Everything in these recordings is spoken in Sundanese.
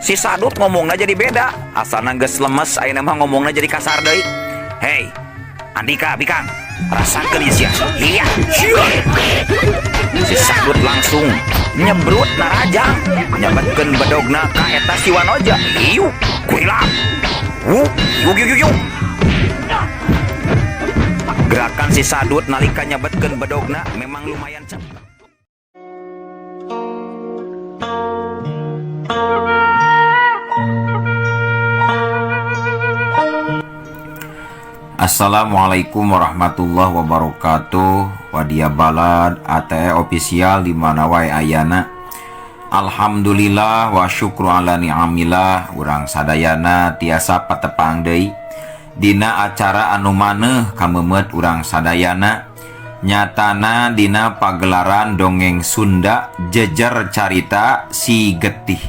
Si Sadut ngomongna jadi beda. Asalna geus lemes ayeuna mah ngomongna jadi kasar deui. Hei, Andika bikang, rasakeun ieu sia. Iya. Si Sadut langsung nyebrut narajang, nyabetkeun bedogna ka eta si Wanoja. Iu, kurilap. Wuh, yuk yuk yuk yuk. Gerakan si Sadut nalika nyabetkeun bedogna memang lumayan cepat. Assalamualaikum warahmatullahi wabarakatuh. Wadia Balad ATE official di mana wae ayana. Alhamdulillah wa syukru ala ni'amillah, urang sadayana tiasa patepang deui dina acara anu maneuh kameumeut urang sadayana, nyatana dina pagelaran dongeng Sunda Jejer Carita Si Getih.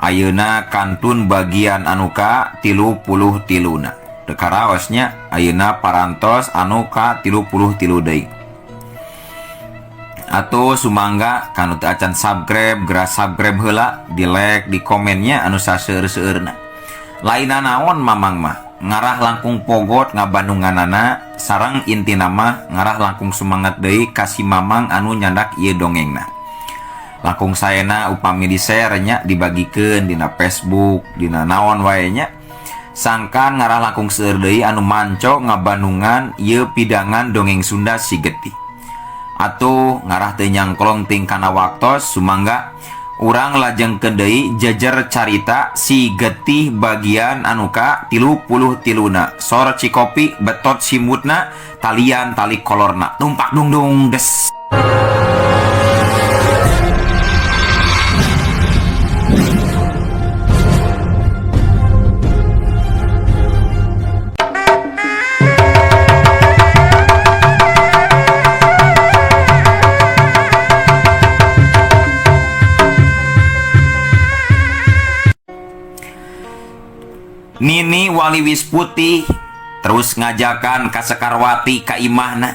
Ayeuna kantun bagian anu ka 33na. Karaosnya ayeuna parantos anu ka 33 deui. Atuh sumangga kanu teu acan subscribe, geura subscribe heula, di like, di komennya anu saseueur-seueurna. Lainna naon mamang mah ngarah langkung pogot ngabandunganana, sareng intina mah ngarah langkung semangat deui ka si mamang anu nyandak ieu dongengna. Langkung saena upami di-share nya, dibagikeun dina Facebook, dina naon wae nya. Sangkan ngarah langkung seueur deui anu manco ngabandungan ieu pidangan dongeng Sunda Si Getih. Atuh ngarah teu nyangklong ting kana waktos, sumangga urang lajengkeun deui Jejer Carita Si Getih bagian anu ka 33na. Sor cikopi betot simutna, talian tali kolorna, tumpak dungdung des. Nini Waliwis Putih terus ngajakan ka Sekarwati ka imahna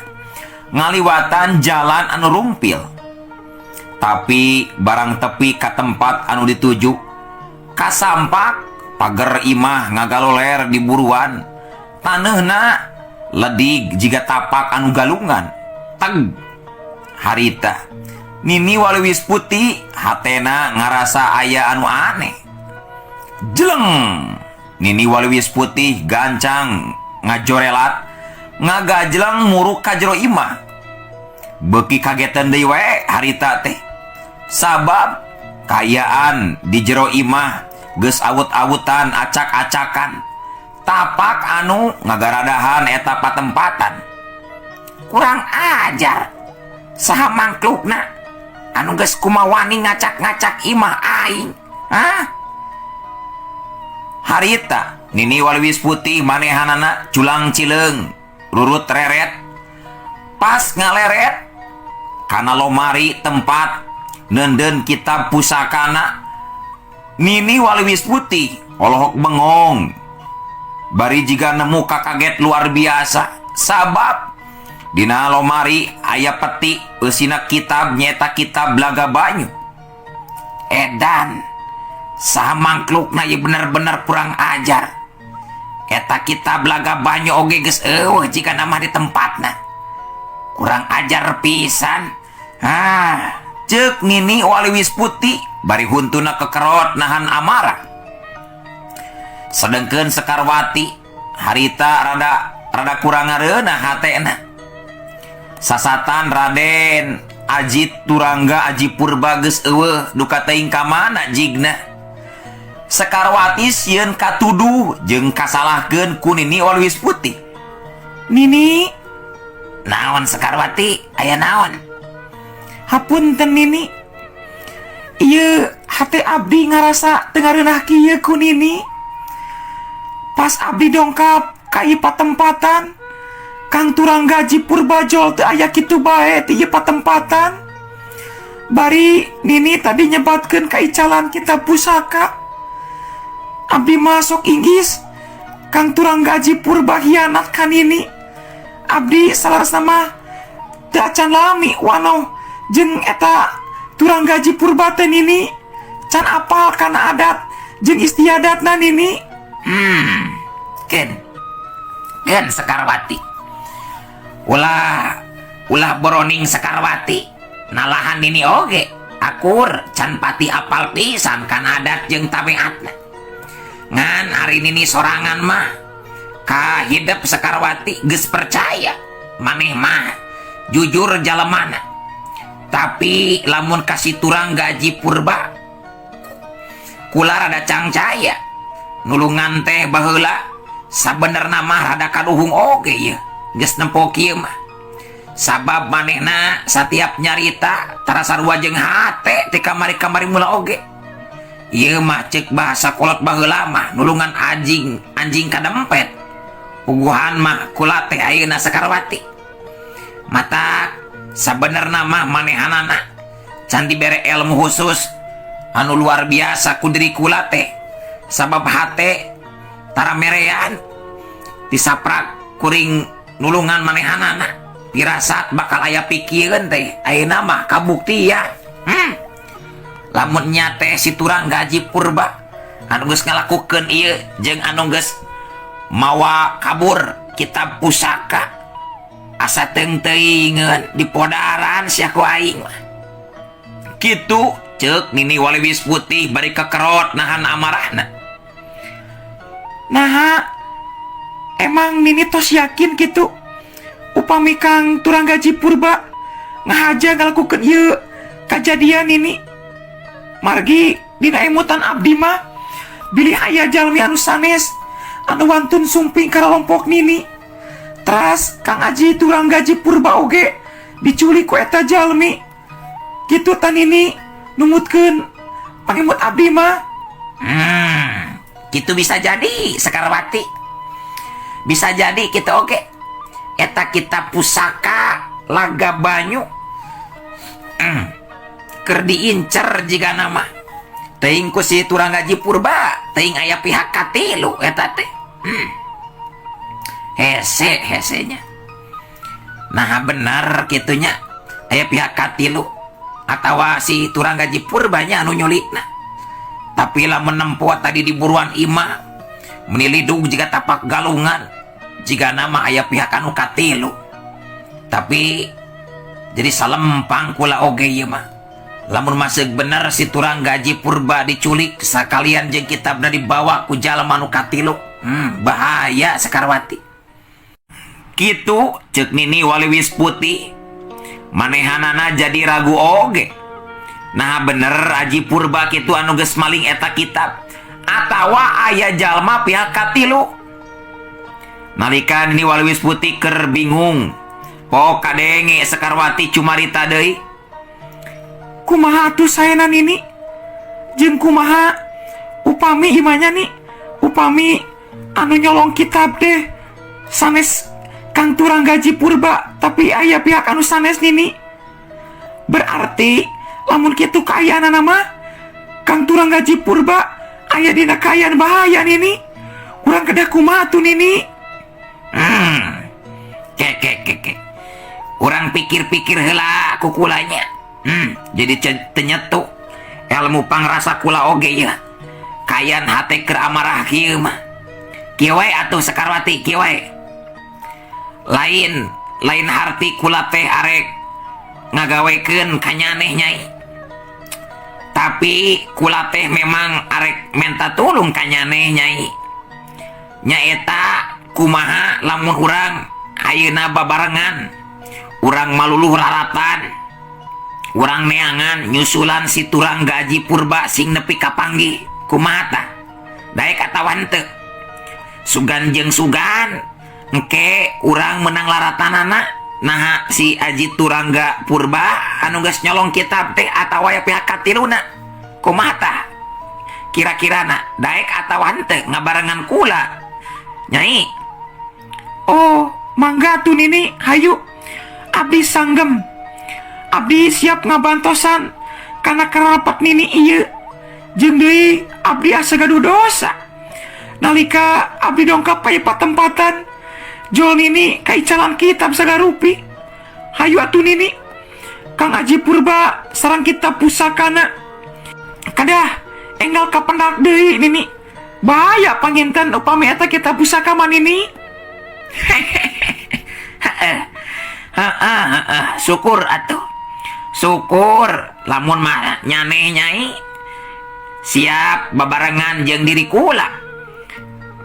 ngaliwatan jalan anu rumpil. Tapi barang tepi ka tempat anu dituju, kasampak pager imah ngagaloler di buruan. Taneuhna ledig jiga tapak anu galungan. Teg harita Nini Waliwis Putih hatena ngarasa aya anu aneh. Jeleng Nini Waliwis Putih gancang ngajorelat ngagajleng muruk ka jero imah. Beuki kagetan deui wae harita teh. Sabab kayaan di jero imah geus awut-awutan acak-acakan. Tapak anu ngagaradahan eta patempatan. Kurang ajar. Saha mangklukna anu geus kumawani ngacak-ngacak imah aing? Hah? Harita Nini Waliwis Putih manehanana culang cileung rurut reret pas ngaleret kana lomari tempat nenden kitab pusakana. Nini Waliwis Putih olohok bengong bari jiga nemu kakaget luar biasa, sabab dina lomari aya peti eusina kitab nyeta kitab Laga Banyu. Edan saha mangklukna ieu bener-bener kurang ajar. Eta kitab Laga Banyu oge geus eueuh jika nama di tempatna. Kurang ajar pisan. Ah, ceuk Nini Waliwis Putih bari huntuna kekerot nahan amarah. Sedengkeun Sekarwati harita rada kurang ngareunah hatena. Sasatan Raden Aji Turangga Aji Purba geus eueuh duka teuing ka mana jigna. Sekarwati sieun katuduh jeung kasalahkeun ku Nini Waliwis Putih. Nini, naon Sekarwati? Aya naon? Hapunten Nini. Ieu hate abdi ngarasa teu ngareunah kieu ku Nini. Pas abdi dongkap ka ieu patempatan, Kang Turangga Aji Purbajol teu aya kitu bae ti ieu patempatan. Bari Nini tadi nyebatkeun ka icalan kitab pusaka. Abdi masuk Inggris, Kang Turangga Aji Purba hianat ka Nini. Abdi salaras nama teu acan lami wanoh jeung eta Turangga Aji Purba teh Nini. Can apal kana adat jeung istiadatna Nini. Keun. Keun Sekarwati. Ulah ulah boroning Sekarwati. Nalahan Nini oge akur can pati apal pisan kana adat jeung tabiatna. Ngan ari Nini sorangan mah kahidep Sekarwati geus percaya maneh mah jujur jalemana. Tapi lamun ka si Turangga Aji Purba kula rada cangcaya nulungan teh baheula sabenerna mah rada kaduhung oge yeuh geus nempo kieu mah. Sabab manehna satiap nyarita tara sarua jeung hate ti kamari-kamari mula oge. Ieu mah ceuk bahasa kolot baheula mah nulungan anjing anjing kadempet. Puguhan mah kula teh ayeuna Sekarwati. Matak sabenerna mah manehanana can dibere ilmu khusus anu luar biasa ku diri kula teh. Sabab hate tara merean disaprak kuring nulungan manehanana. Pirasat bakal aya pikireun teh ayeuna mah kabuktian. Lamun nya teh si Turangga Aji Purba anu geus ngalakukeun ieu jeung anu geus mawa kabur kitab pusaka asa teung-teuingeun dipodaran sia ku aing mah. Kitu ceuk Nini Waliwis Putih bari kekerot nahan amarahna. Naha emang Nini tos yakin kitu upami Kang Turangga Aji Purba ngahaja ngalakukeun ieu kajadian Nini? Margi dina emutan abdi mah bilih aya jalmi anu sanes anu wantun sumping ka ralompok Nini. Teras Kang Aji Turangga Aji Purba oge diculik ku eta jalmi. Kitu ta Nini numutkeun pangemut abdi mah. Kitu bisa jadi Sekarwati. Bisa jadi kitu oge. Eta kitab pusaka laga banyu. Keur diincer jiga nama. Teuing ku si Turangga Aji Purba, teuing aya pihak katilu eta teh. Hese hesenya. Nah bener kitunya aya pihak katilu atawa si Turangga Aji Purba nya anu nyulikna. Tapi lamun nempo tadi di buruan imah menilidug jiga tapak galungan jiga nama aya pihak anu katilu. Tapi jadi salempang kula oge ieu mah. Lamun masuk bener si Turangga Aji Purba diculik sakalian jeung kitabna dibawa ku jalma anu katilu. Bahaya Sekarwati. Kitu ceuk Nini Waliwis Putih. Manehanana jadi ragu oge. Nah bener Aji Purba kitu anu geus maling eta kitab atawa aya jalma pihak katilu. Nalika Nini Waliwis Putih keur bingung, pok kadenge Sekarwati cumarita deui. Kumaha atuh saena Nini? Jeung kumaha upami imanya nih? Upami anu nyolong kitab deh sanes Kang Turangga Aji Purba tapi aya pihak anu sanes Nini. Berarti lamun kitu kaayaanana mah Kang Turangga Aji Purba aya dina kaayaan bahaya Nini. Urang kedah kumaha atuh Nini? Ke ke ke ke. Urang pikir-pikir heula ku kulanya. Jadi teu nyetu ilmu pangrasa kula oge ya. Kayan hate keur amarah kieu mah. Kieu wae atuh Sekarwati, kieu wae. Lain lain harti kula teh arek ngagawekeun kanyaneh nyai. Tapi kula teh memang arek menta tulung kanyaneh nyai. Nyaeta kumaha lamun urang ayeuna babarengan urang maluluh raratan urang neangan nyusulan si Turangga Aji Purba sing nepi kapanggih kumaha tah daek atawa henteu sugan jeung sugan engke urang menang laratanana naha si Aji Turangga Purba anu geus nyolong kitab teh atawa aya pihak katiluna kumaha tah kira-kirana daek atawa henteu ngabarengan kula nyai. Oh, mangga atuh Nini, hayu. Abdi sanggem. Abdi siap ngabantosan kana karapat Nini ieu. Jeung deui abdi asa gaduh dosa. Nalika abdi dongkap ka patempatan, jol Nini kaicalan kitab sagarupi. Hayu atuh Nini. Kang Aji Purba sareng kitab pusakana. Kadah Dicandak deui Nini. Bahaya panginten upami eta kitab pusaka mah Nini. Heeh. Heeh, heeh, syukur atuh. Syukur lamun mah nyaneh nyai siap babarengan jeung diri kula.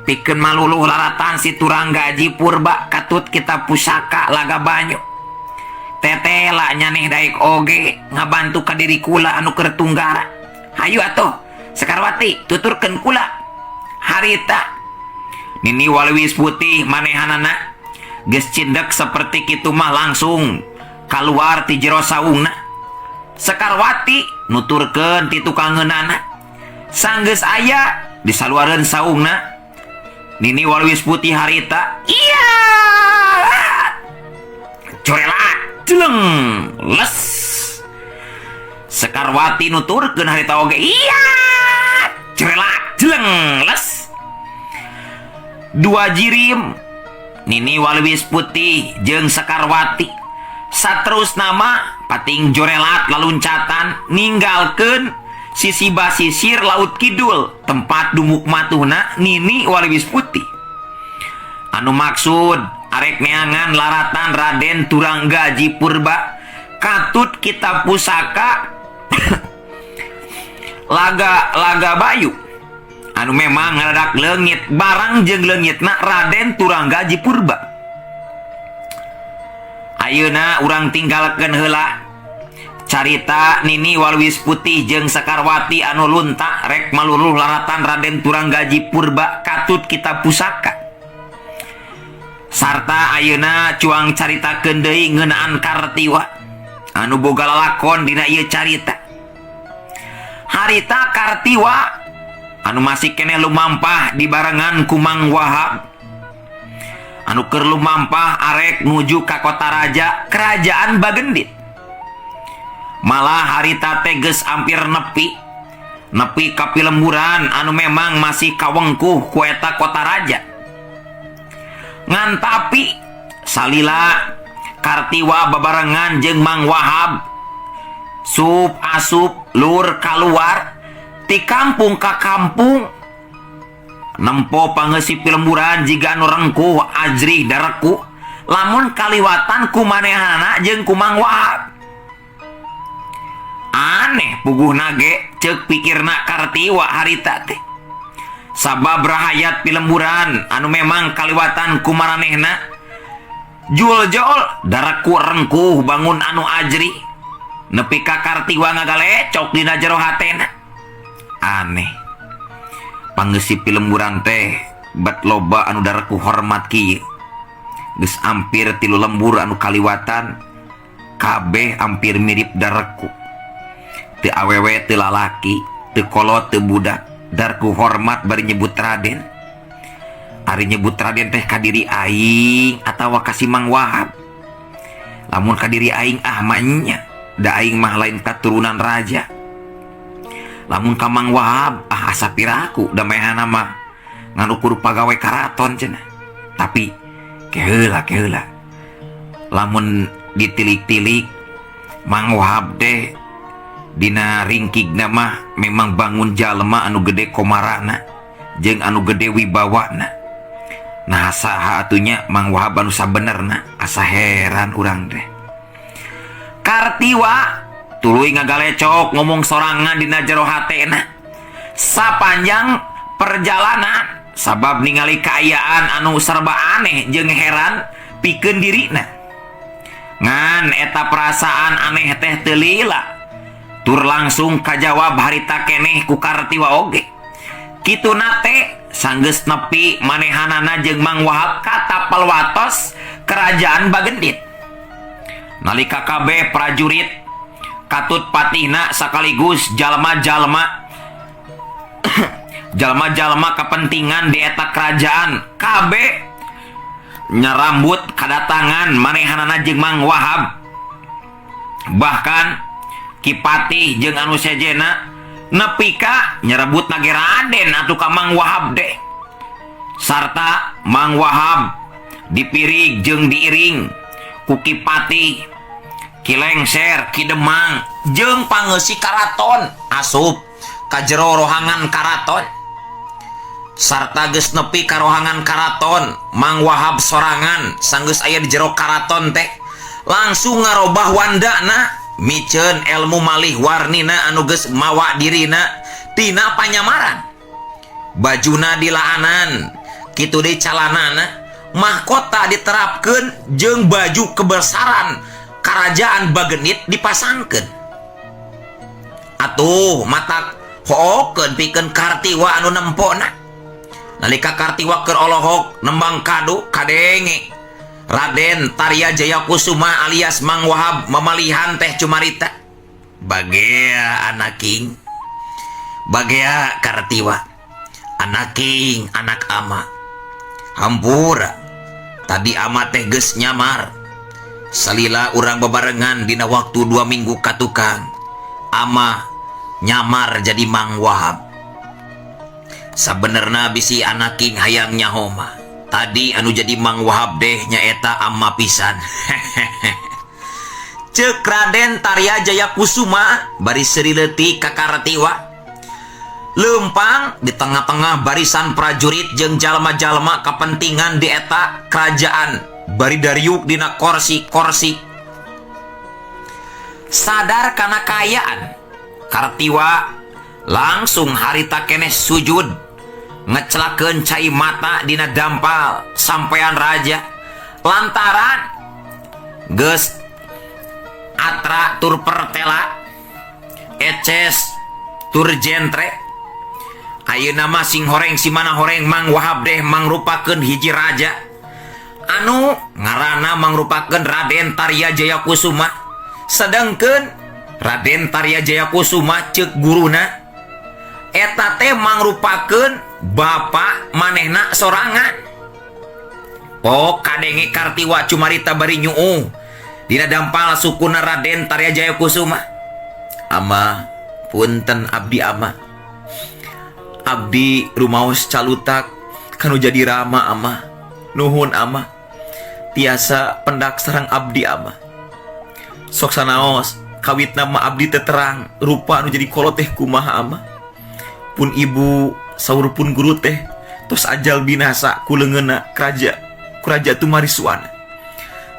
Pikeun maluluh laratan si Turang Gaji Purba katut kitab pusaka Laga Banyu. Tetela nyaneh daek oge ngabantu ka diri kula anu keur tunggara. Hayu atuh Sekarwati tuturkeun kula harita. Nini Waliwis Putih manehanana geus cindek seperti kitu mah langsung kaluar ti jero saungna. Sekarwati nuturkeun ti tukangeunana. Sanggeus aya disaluareun saungna. Nini Waliwis Putih harita, iya. Corelat jeleng les. Sekarwati nuturkeun harita oge, iya. Corelat jeleng les. Dua jirim Nini Waliwis Putih jeung Sekarwati saterusna mah pating jorelat laluncatan ninggalkeun sisi basisir laut kidul tempat dumuk matuhna Nini Waliwis Putih anu maksud arek neangan laratan Raden Turang Gaji Purba katut kitab pusaka Laga Laga Bayu anu memang ngaradak leungit barang jeung leungitna Raden Turang Gaji Purba. Ayeuna urang tinggalkeun heula carita Nini Waliwis Putih jeung Sekarwati anu lunta rek maluluh laratan Raden Turang Gaji Purba katut kitab pusaka. Sarta ayeuna cuang caritakeun deui ngeunaan Kartiwa anu boga lalakon dina ieu carita. Harita Kartiwa anu masih keneh lumampah dibarengan ku Mang Wahab anu keur lumampah arek nuju ka kota raja kerajaan Bagendit. Malah harita teh geus hampir nepi nepi ka pilemburan anu memang masih kawengkuh ku eta kota raja. Ngan tapi salila Kartiwa babarengan jeung Mang Wahab sup asup lur kaluar ti kampung ka kampung nempo pangeusi pilemburan jiga anu rengkuh ajrih dareku lamun kaliwatan ku manehana jeung ku Mang Wahab. Aneh puguh nage ceuk pikirna Kartiwa harita teh. Sabab rahayat pilemburan anu memang kaliwatan ku maranehna juljol dareku rengkuh bangun anu ajrih nepi ka Kartiwa ngagalecok dina jero hatena. Aneh pangeusi pilemburan teh bet loba anu dareku hormat kieu. Geus hampir 3 lembur anu kaliwatan kabeh hampir mirip dareku. Teu awewe teu lalaki teu kolot teu budak darku hormat bari nyebut Raden. Ari nyebut Raden teh ka diri aing atawa ka si Mang Wahab. Lamun ka diri aing ah mah nya, da aing mah lain katurunan raja. Lamun ka Mang Wahab ah asa piraku da mehana mah ngan ukur pagawe karaton cenah. Tapi keheula keheula lamun ditilik-tilik Mang Wahab teh dina ringkigna mah memang bangun jalma anu gede komarana jeung anu gede wibawana. Nah saha atunya Mang Wahab anu sabenerna asa heran urang teh. Kartiwa tuluy ngagalecok ngomong sorangan dina jero hatena sapanjang perjalanan sabab ningali kaayaan anu serba aneh jeung heran pikeun dirina. Ngan eta perasaan aneh teh teu lila tur langsung kajawab harita keneh ku Kartiwa oge. Kituna teh sanggeus nepi manehanana jeung Mang Wahab ka tapel watos kerajaan Bagendit. Nalika kabeh prajurit katut patihna sekaligus jalma-jalma jalma-jalma kepentingan di eta kerajaan kabeh nyerambut kadatangan manehanana jeung Mang Wahab. Bahkan Ki Patih jeung anu sejena nepi ka nyerebut nage Raden atuh ka Mang Wahab deh. Sarta Mang Wahab dipirig jeung diiring ku Ki Patih, Ki Lengser, Ki Demang jeung pangeusi karaton asup Ka jero rohangan karaton. Sarta geus nepi ka rohangan karaton, Mang Wahab sorangan sanggeus aya di jero karaton teh langsung ngarobah wandana miceun elmu malih warnina anu geus mawa dirina tina panyamaran. Bajuna dilaanan, kitu deui calanana, mahkota diterapkeun jeung baju kebesaran karajaan Bagendit dipasangkeun. Atuh matak hookeun pikeun Kartiwa anu nempona. Nalika Kartiwa keur olohok nembang kadu kadenge Raden Tarya Jaya Kusuma alias Mang Wahab mamalihan teh cumarita. Bagea anaking, bagea Kartiwa, anaking anak ama. Hampura, tadi ama teh geus nyamar. Salila urang bebarengan dina waktu 2 minggu ka tukang. Ama nyamar jadi Mang Wahab. Sabenerna bisi anaking hayang nyaho mah. Tadi anu jadi Mang Wahab deh nyaeta ama pisan. Ceuk Raden Tarya Jaya Kusuma bari seuri leutik ka Kartiwa. Leumpang di tengah-tengah barisan prajurit jeung jalma-jalma kapentingan di eta kerajaan bari dariuk dina korsi-korsi. Sadar kana kaayaan, Kartiwa langsung harita keneh sujud ngecelakeun cai mata dina dampal sampean raja lantaran geus atra tur pertela eces tur jentre. Ayeuna mah sing horeng si mana horeng Mang Wahab deh mangrupakeun hiji raja anu ngaranna mangrupakeun Raden Tarya Jaya Kusuma. Sedengkeun Raden Tarya Jaya Kusuma ceuk guruna eta teh mangrupakeun bapa manehna sorangan. Oh kadenge Kartiwa cumarita bari nyuuh dina dampal sukuna Raden Tarya Jaya Kusuma. Ama punten abdi ama, abdi rumaos calutak kanu jadi rama ama. Nuhun ama, tiasa pendak sareng abdi ama. Sok sanaos kawitna mah abdi teh terang rupa anu jadi kolot teh kumaha ama. Pun ibu saur pun guru teh tos ajal binasa ku leungeunna kuraja Tumarisuana.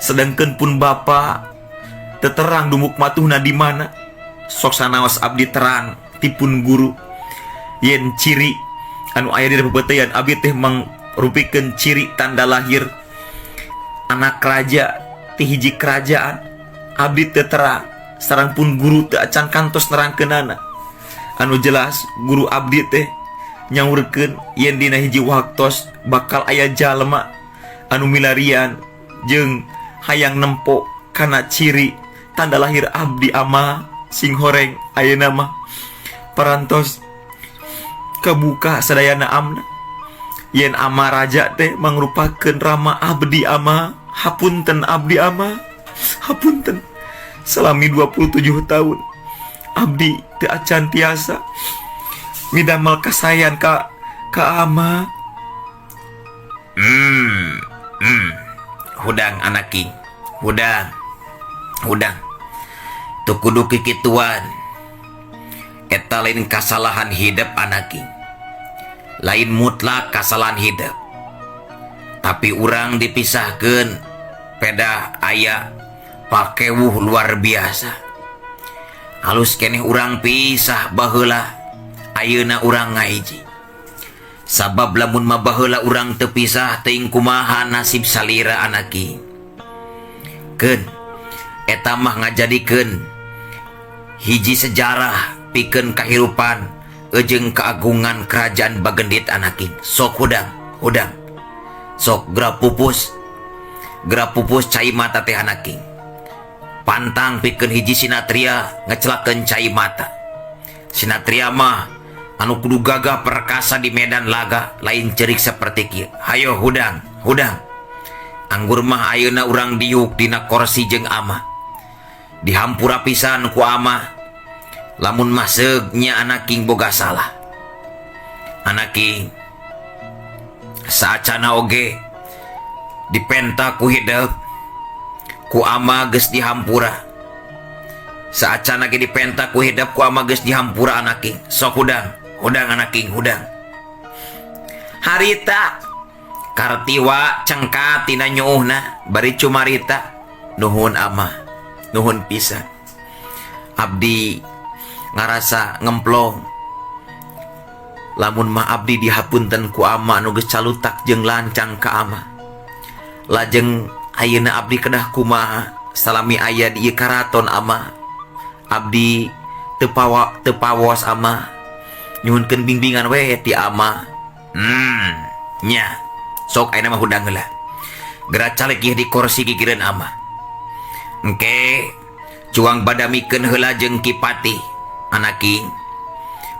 Sedangkeun pun bapa teu terang dumuk matuhna di mana. Sok sanaos abdi terang tipun guru yen ciri anu aya dina pepeutean abdi teh mangrupikeun ciri tanda lahir anak raja ti hiji kerajaan. Abdi teu terang sareng pun guru teu acan kantos nerangkeunana. Anu jelas guru abdi teh nyaurkeun yen dina hiji waktos bakal aya jalma anu milarian jeung hayang nempo kana ciri tanda lahir abdi ama. Sing horeng ayeuna mah parantos kebuka sadayana amna yen ama raja teh mangrupakeun rama abdi ama. Hapunten abdi ama, hapunten. Selami 27 tahun abdi teu acan tiasa midamel kasayan ka ama. Hudang anaking, hudang, hudang. Teu kudu kikituan. Eta lain kasalahan hidup anaking, lain mutlak kasalahan hidup. Tapi urang dipisahkeun pedah aya pakewuh luar biasa. Halus keneh urang pisah baheula, ayeuna urang ngahiji. Sabab lamun mah baheula urang teu pisah teuing kumaha nasib salira anaki. Keun eta mah ngajadikeun hiji sejarah pikeun kahirupan jeung keagungan kerajaan Bagendit anaki. Sok hudang, hudang. Sok geura pupus, geura pupus cai mata teh anaki. Pantang pikeun hiji sinatria ngecelakeun cai mata. Sinatria mah anu kudu gagah perkasa di medan laga, lain cerik seperti kieu. Hayo hudang, hudang. Anggur mah ayeuna urang diuk dina korsi jeung ama. Dihampura pisan ku ama. Lamun mah seug nya anaking boga salah. Anaking saacana oge dipenta ku hidep ku ama geus dihampura. Saacana ge dipenta ku hidep ku ama geus dihampura anaking. Sok hudang, hudang anaking, hudang. Harita Kartiwa cengkat tina nyuuhna bari cumarita nuhun ama, nuhun pisan. Abdi ngarasa ngemplong lamun mah abdi dihapunten ku ama nu geus calutak jeung lancang ka ama. Lajeng ayeuna abdi kedah kumaha salami aya di ieu karaton ama. Abdi teu pawa teu pawos ama nyuhunkeun bimbingan we ti ama. Nya sok ayeuna mah hudang heula. Geura calik ieu di kursi gigireun ama. Engke cuang badamikeun heula jeung Ki Patih anaking.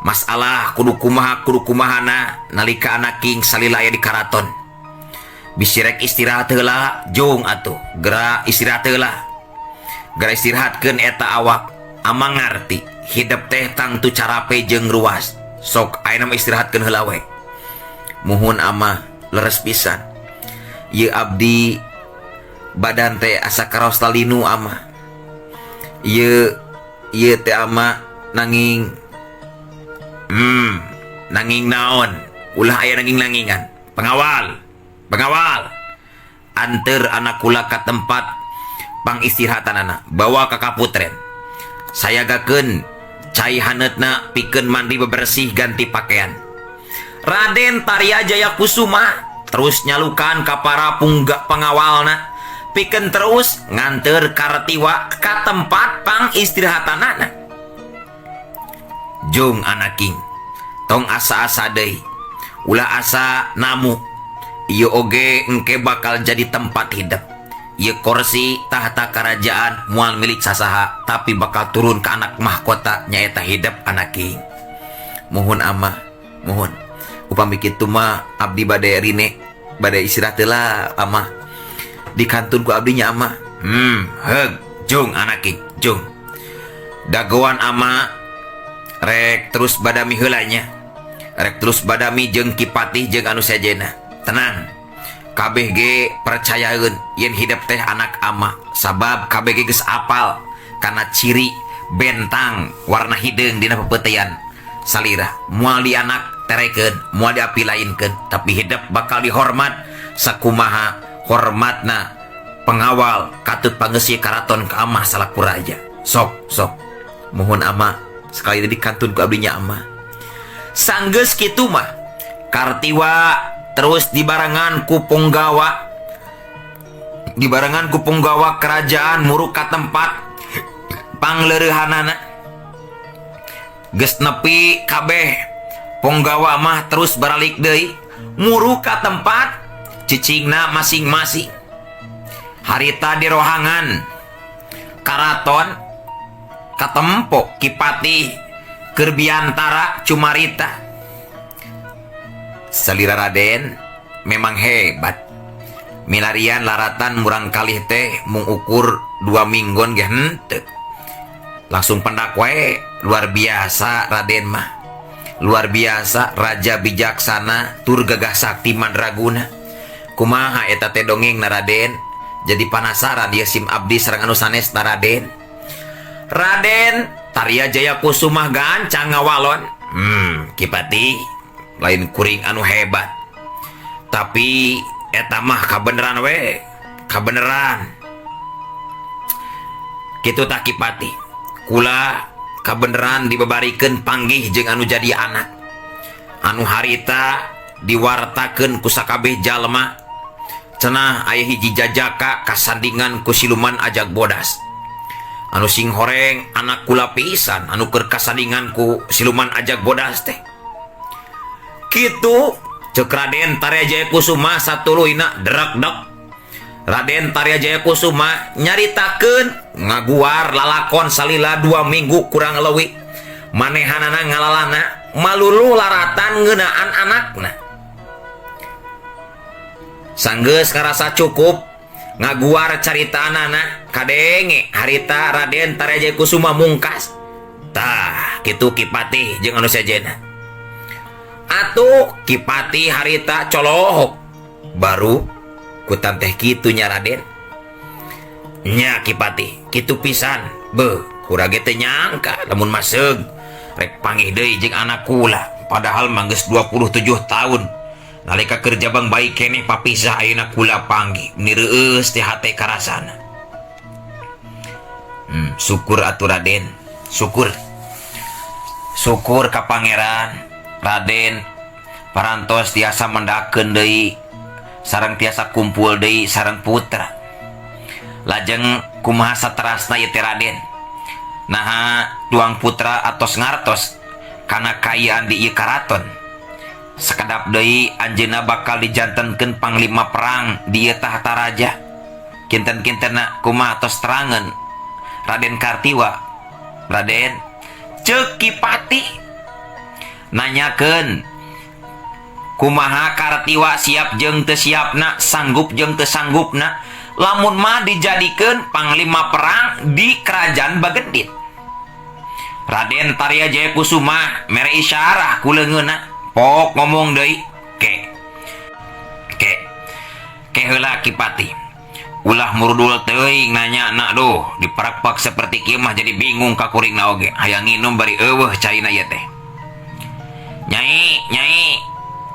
Masalah kudu kumaha kudu kumahana nalika anaking salila aya di karaton. Bisi rek istirahat heula jung atuh geura istirahat heula. Geura istirahatkeun eta awak. Ama ngarti hidep teh tangtu carape jeung ruas. Sok ayeuna mah istirahatkeun heula we. Muhun ama leres pisan. Ieu abdi badan teh asa karaos lalinu ama. Ieu ieu teh ama nanging nanging naon ulah aya nanging-nangingan. Pengawal, pengawal, anter anak kula ka tempat pangistirahatan anak, bawa ka kaputren. Sayagakeun cai haneutna pikeun mandi bebersih ganti pakaian. Raden Tarya Jaya Kusuma terus nyalukan ka para punggak pengawalna pikeun terus nganter Kartiwa ka tempat pangistirahatan anak. Jung anaking tong asa-asa deui ulah asa namu ieu oge engke bakal jadi tempat hidup. Ieu kursi tahta kerajaan moal milik sasaha tapi bakal turun ke anak mahkota nyaeta hidup anaking. Mohon ama, mohon. Upami kitu mah abdi bade rine bade istirahat heula ama. Dikantun ku abdi nya ama. Heug jung anaking, jung. Dagoan ama rek terus badami heula nya. Rek terus badami jeung Ki Patih jeung anu sejenna. Tenang. Kabeh ge percayaeun yen hidep teh anak ama sabab kabeh ge geus apal kana ciri bentang warna hideung dina pepeutean salira. Moal di anak terekeun, moal diapi lainkeun, tapi hidep bakal dihormat sakumaha hormatna pengawal katut pangeusi karaton ka amah salaku raja. Sok sok mohon ama sekali deui dikantun ku abdi nya ama. Sanggeus kitu mah Kartiwa terus dibarengan ku punggawa, dibarengan ku punggawa kerajaan muruk ka tempat pangleurehanana. Geus nepi kabeh punggawa mah terus baralik deui muruk ka tempat cicingna masing-masing. Harita di rohangan karaton katempo Ki Patih keur biantara cumarita. Salira Raden memang hebat. Milarian laratan murang kalih teh mung ukur 2 minggon ge henteu. Langsung pendak wae, luar biasa Raden mah. Luar biasa raja bijaksana tur gagah sakti mandraguna. Kumaha eta teh dongeng na Raden? Jadi penasaran dia sim abdi sareng anu sanes na Raden. Raden Tarya Jaya Kusuma gancang ngawalon. Ki Patih lain kuring anu hebat. Tapi eta mah kabeneran we, kabeneran. Kitu tah Ki Patih. Kula kabeneran dibebarikeun panggih jeung anu jadi anak. Anu harita diwartakeun ku sakabeh jalma. Cenah aya hiji jajaka kasandingan ku siluman ajag bodas. Anu sing horeng anak kula pisan anu keur kasandingan ku siluman ajag bodas teh. Kitu ceuk Raden Tarya Jaya Kusuma satuluyna drekdek. Raden Tarya Jaya Kusuma nyaritakeun ngaguar lalakon salila 2 minggu kurang leuwih. Manehanana ngalalana malulu laratan ngeunaan anakna. Sanggeus ngarasa cukup ngaguar caritaanana kadenge harita Raden Tarya Jaya Kusuma mungkas. Tah kitu Ki Patih jeung anu sejenna. Atuh Ki Patih harita colohok baru kutan teh kitu nya Raden. Nya Ki Patih kitu pisan. Beuh Kula ge teu nyangka lamun maseug rek panggih deui jeung anak kula. Padahal mah geus 27 tahun nalika keur jabang bayi keneh papisah ayeuna kula panggih. Meni reueus teh hate karasana. Syukur atuh Raden, syukur. Syukur ka Pangeran Raden parantos tiasa mendakeun deui sareng tiasa kumpul deui sareng putra. Lajeng kumaha saterasna ieu teh Raden? Naha tuang putra atos ngartos kana kaayaan di ieu karaton. Sakedap deui anjeunna bakal dijantenkeun panglima perang di ieu tahta raja. Kinten-kintenna kumaha tos terangeun Raden Kartiwa. Raden ceuk Ki Pati nanyakeun kumaha Kartiwa siap jeung teu siapna, sanggup jeung teu sanggupna lamun mah dijadikeun panglima perang di kerajaan Bagendit. Raden Tarya Jaya Kusuma mere isyarah ku leungeunna, pok ngomong deui, ke ke ke heula Ki Pati. Ulah murudul teuing nanya nak duh, diparakpak seperti kieu mah jadi bingung ka kuringna oge. Hayang nginum bari eueuh caina ieu teh. Nyai, nyai,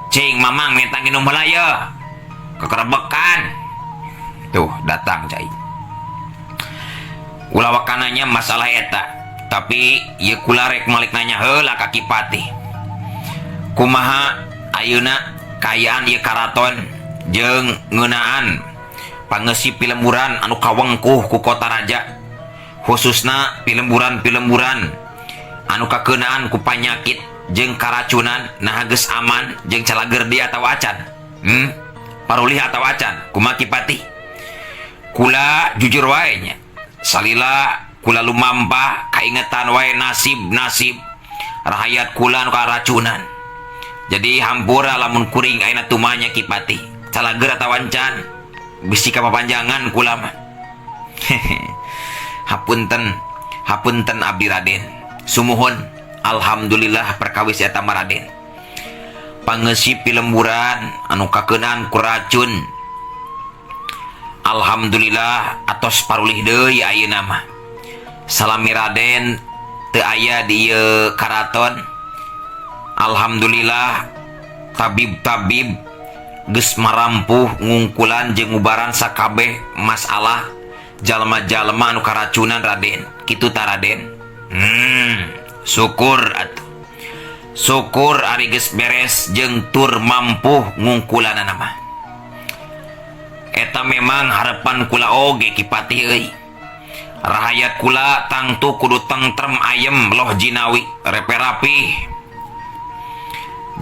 cing mamang minta nginum heula ye. Kekerebekan. Tuh datang cai. Ulah wakananya masalah eta, tapi ieu kula rek malik nanya heula ka Ki Pati. Kumaha ayeuna kaayaan ieu karaton jeung ngeunaan pangeusi pilemburan anu kawengkuh ku kota raja, khususna pilemburan-pilemburan anu kakeunaan ku panyakit jeung karacunan, nah geus aman jeung calager dia atawa acan. Parulih atawa acan? Kumaha Ki Pati? Kula jujur wae nya, salila kula lumampah kaingetan wae nasib-nasib rahayat kula anu karacunan. Jadi hampura lamun kuring ayeuna tumanya Ki Pati, calager atawa encan? Bisi kapapanjangan kula mah. Hapunten, hapunten abdi Raden. Sumuhun, alhamdulillah perkawis eta mah Raden. Pangeusi pilemburan anu kakeunaan ku racun. Alhamdulillah atos parulih deui ayeuna mah. Salami Raden teu aya di ieu karaton. Alhamdulillah tabib-tabib geus marampuh ngungkulan jeung ngubaran sakabeh masalah jalma-jalma anu karacunan Raden. Kitu ta Raden? Syukur atuh. Syukur ari geus beres jeung tur mampuh ngungkulanana mah. Eta memang harapan kula oge Ki Pati euy. Rahayat kula tangtu kudu tentrem ayem loh jinawi repe rapih.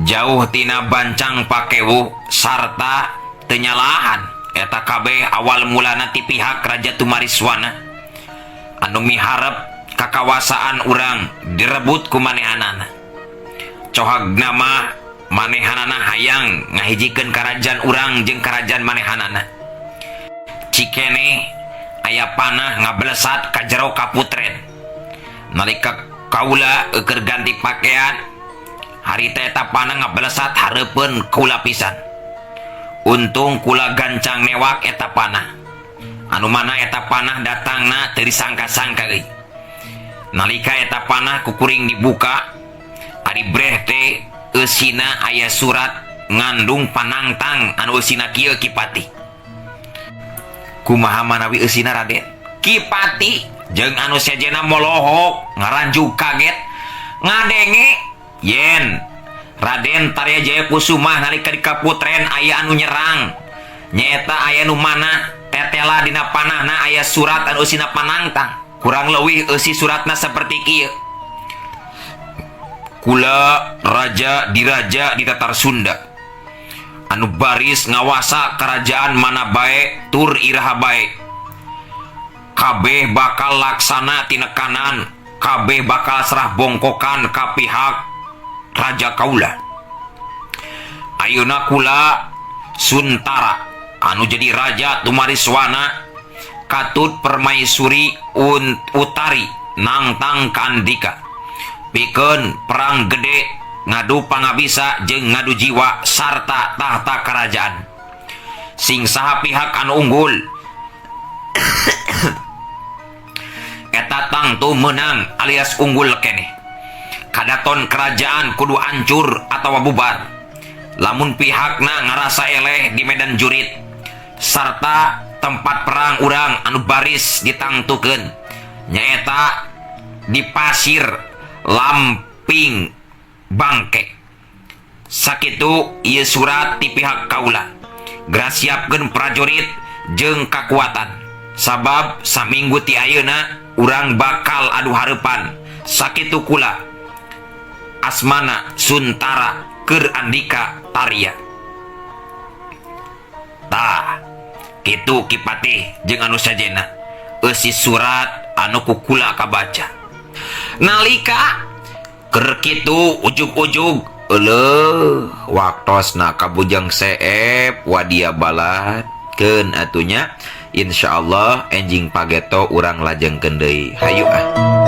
Jauh tina bancang pakewu sarta teu nyalahan eta kabeh awal mulana ti pihak Raja Tumariswana anu miharep kakawasaan urang direbut ku manehanana. Cohagna mah manehanana hayang ngahijikeun karajaan urang jeung karajaan manehanana. Cikene aya panah ngablesat ka jero kaputren. Nalika kaula keur ganti pakaian, harita eta panah ngablesat hareupeun kula pisan. Untung kula gancang newak eta panah. Anu mana eta panah datangna teu disangka-sangka euy. Nalika eta panah ku kuring dibuka, ari breh teh eusina aya surat ngandung panangtang anu eusina kieu Ki Pati. Kumaha manawi eusina Raden? Ki Pati jeung anu sejenna molohok ngaranjug kaget ngadenge yen Raden Tarya Jaya Kusuma nalika di kaputren aya anu nyerang, nyaeta aya nu manah tetela dina panahna aya surat anu eusina panangtang. Kurang leuwih eusi suratna seperti kieu. Kula raja diraja di Tatar Sunda anu baris ngawasa kerajaan mana bae tur iraha bae, kabeh bakal laksana tinekanan, kabeh bakal serah bongkokan ka pihak raja kaula. Ayeuna kula Suntara anu jadi raja Tumariswana katut permaisuri Utari nangtang kandika pikeun perang gede ngadu pangabisa jeung ngadu jiwa sarta tahta kerajaan. Sing saha pihak anu unggul eta. Tangtu meunang alias unggul keneh. Kadaton kerajaan kudu ancur atawa bubar. Lamun pihakna ngarasa eleh di medan jurit sarta tempat perang urang anu baris ditangtukeun nyaeta di pasir Lamping Bangke. Sakitu ieu surat ti pihak kaula. Geura siapkeun prajurit jeung kakuatan. Sabab saminggu ti ayeuna urang bakal adu hareupan. Sakitu kula. Asmana Suntara keur Andika Tarya. Tah, kitu Ki Patih jeung anu sajena. Eusi surat anu ku kula kabaca. Nalika keur kitu ujug-ujug euleuh waktosna ka Bujang Seep wadia balad keun atuh nya insyaallah enjing pageto urang lajengkeun deui hayu ah.